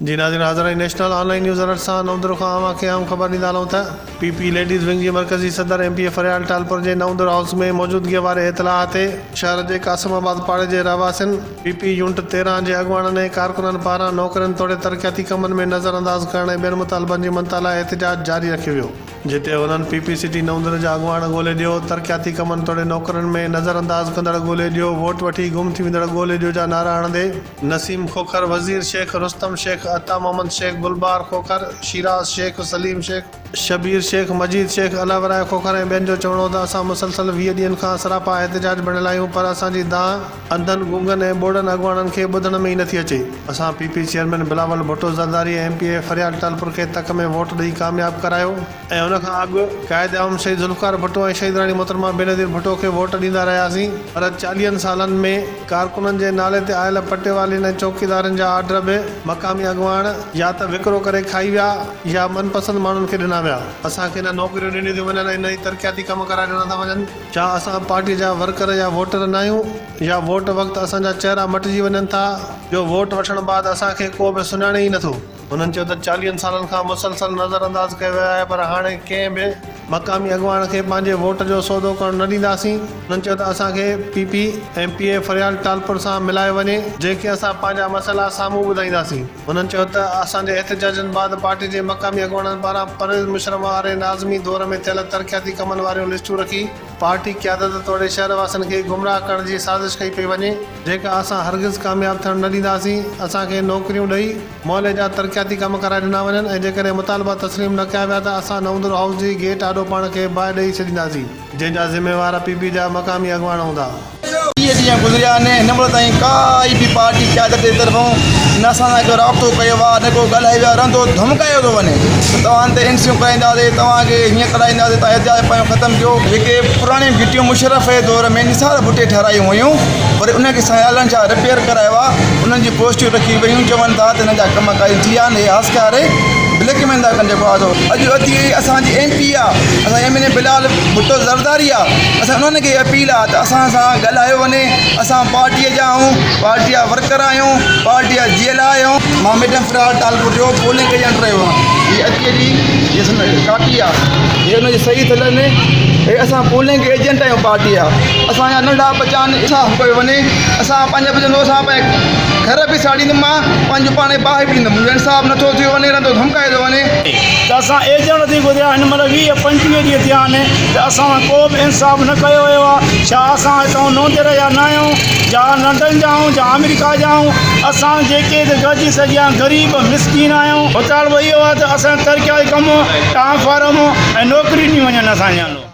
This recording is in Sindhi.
جي ناظرين حاضر آهيون نيشنل آن لائين نيوز الرٽ سان نئون کان اوهان کي اهم خبر ڏيندا هلون ته پي پي ليڊيز ونگ جي مرڪزي صدر ايم پي اي فريال ٽالپر جي نئون هائوس ۾ موجودگي واري اطلاع تي شهر جي قاسم آباد پاڙي جي رهواسين پي پي يونٽ 13 جي اڳواڻن ۽ ڪارڪنن پاران نوڪرين توڙي ترقياتي ڪمن ۾ نظر انداز ڪرڻ ۽ ٻين مطالبن جي مڃتا لاء احتجاج جاري رکيو ويو. جتي هنن پي پي سٽي نئوندر جا اڳواڻ ڳولي ڏيو، ترقياتي ڪمن توڙي نوڪرين ۾ نظر انداز ڪندڙ ڳولي ڏيو، ووٽ وٺي گم ٿي ويندڙ ڳولي ڏيو جا نعرا هڻندي، نسيم کوکر، وزير شيخ، رستم شيخ، عطا محمد شيخ، گلبهار کوکر، شيراز شيخ، سليم شيخ، شبير شيخ، مجيد شيخ، الله ورايو کوکر ۽ ٻين جو چوڻ هو ته اسان مسلسل 20 ڏينهن کان سراپا احتجاج بڻيل آهيون پر اسان جي دانهن انڌن، گونگن ۽ ٻوڙن اڳواڻن کي ٻڌڻ ۾ ئي نٿي اچي. اسان P P chairman Bilawal Bhutto Zardari ۽ M P A Faryal Talpur کي تڪ ۾ ووٽ ڏئي ڪامياب ڪرايو ۽ ان کان اڳ قائد اعظم شهيد ذوالفقار ڀٽو ۽ شهيد راڻي محترمه بينظير ڀٽو کي ووٽ ڏيندا رهياسين پر چاليهن سالن ۾ ڪارڪنن جي نالي تي آيل پٽيوالين ۽ چوڪيدارن جا آرڊر به مقامي اڳواڻ يا ته وڪرو ڪري کائي ويا يا من پسند ماڻهن کي ڏنا ويا. اسان کي نه نوڪريون ڏنيون ٿيون وڃن ۽ نه ئي ترقياتي ڪم ڪرائي ڏنا ٿا وڃن. ڇا اسان پارٽي جا ورڪر يا ووٽر ناهيون يا ووٽ وقت اسان جا چهرا مٽجي وڃن ٿا جو ووٽ وٺڻ بعد اسان کي ڪو به سڃاڻي ئي نٿو. هنن چيو ته چاليهن سالن کان مسلسل نظر انداز ڪيو ويو آهي پر هاڻي ڪنهن به مقامي اڳواڻ کي پنهنجي ووٽ جو سودو ڪرڻ نه ڏينداسين. هنن چيو ته اسان کي P P M P A Faryal Talpur سان ملايو وڃي جنهن کي اسان پنهنجا مسئلا سامهون ٻڌائينداسين. هنن چيو ته اسان جي احتجاجن بعد پارٽي جي مقامي اڳواڻن پاران پرويز مشرف واري ناظمي دور ۾ ٿيل ترقياتي ڪمن واريون لسٽون رکي پارٽي قيادت توڙي شهر واسين کي گمراهه ڪرڻ جي سازش ڪئي پئي وڃي، جيڪا اسان هرگز ڪامياب ٿيڻ نه ڏينداسين، اسان کي نوڪريون ڏئي محلي جا ترقياتي ڪم ڪرائي ڏنا وڃن ۽ جيڪڏهن مطالبا تسليم نه ڪيا ويا ته اسان نئوندرو هائوس جي گيٽ آڏو پاڻ کي باهه ڏئي ڇڏينداسين، جنهن جا ذميوار پي پي جا مقامي اڳواڻ هوندا. 30 ڏينهن گذريا آهن هن مهل تائين ڪائي به پارٽي قيادت جي طرفون نه اسان سان ڪو رابطو ڪيو آهي نه ڪو ڳالهايو آهي رهندو ڌمڪايو ٿو وڃي ته توهان تي اين سيون ڪرائينداسين توهان کي هيئن ڪرائينداسين توهان احتجاج پنهنجو ختم ڪيو جيڪي پراڻيون گهٽيون مشرف جي دور ۾ نثار ڀٽي ٺهرايون هيون وري انهن کي سيالن شاهه رپيئر ڪرايو آهي انهن جون پوسٽون رکي ويون چون ٿا ته هنن جا ڪم ڪاريون ٿي ويا آهن هي هاسڪاري بليڪ مين ٿا ڪن جيڪو آهي سو اڄ اٿي اسان جي ايم پي آ اسان M N A Bilal Bhutto Zardari آ اسان انهن کي اپيل آ ته اسان سان ڳالهايو وڃي اسان پارٽي جا آهيون پارٽي جا ورڪر آهيون پارٽي جا جيئل آهيون. مان ميڊم فريال ٽالپر جو پولنگ ايجنٽ رهيو آهيان هي اچي جي هي ڪاپي آ هي ان جي صحيح ٿيل آهن هي اسان پولنگ ايجنٽ آهيون پارٽي جا اسان جا ننڍا ٻچا آهن انصاف ڪيو وڃي اسان پنهنجا ٻچا اسان پنهنجي گهر به ساڙيندم مان پنهنجو پاڻ کي باهه به ڏيندم منهنجو انصاف نٿو ٿيو وڃي رهندو ڌمڪايو ٿو وڃي. ته اسان ايجنٽ ٿي گذريا هن مهل 20 25 ڏينهن ٿيا آهن ته اسان سان ڪو به انصاف نه ڪيو ويو آهي ڇا اسان هتان نوندر جا نه آهيون جا لنڊن جا آهيون جا آمريڪا جا آهيون اسان جيڪي هتي گڏجي سگهيا آهيون غريب مسڪين آهيون مطالبو اهو آهي ته اسان ترقياتي ڪم ٽرانسفارم ۽ نوڪريون ڏنيون وڃن اسان جي.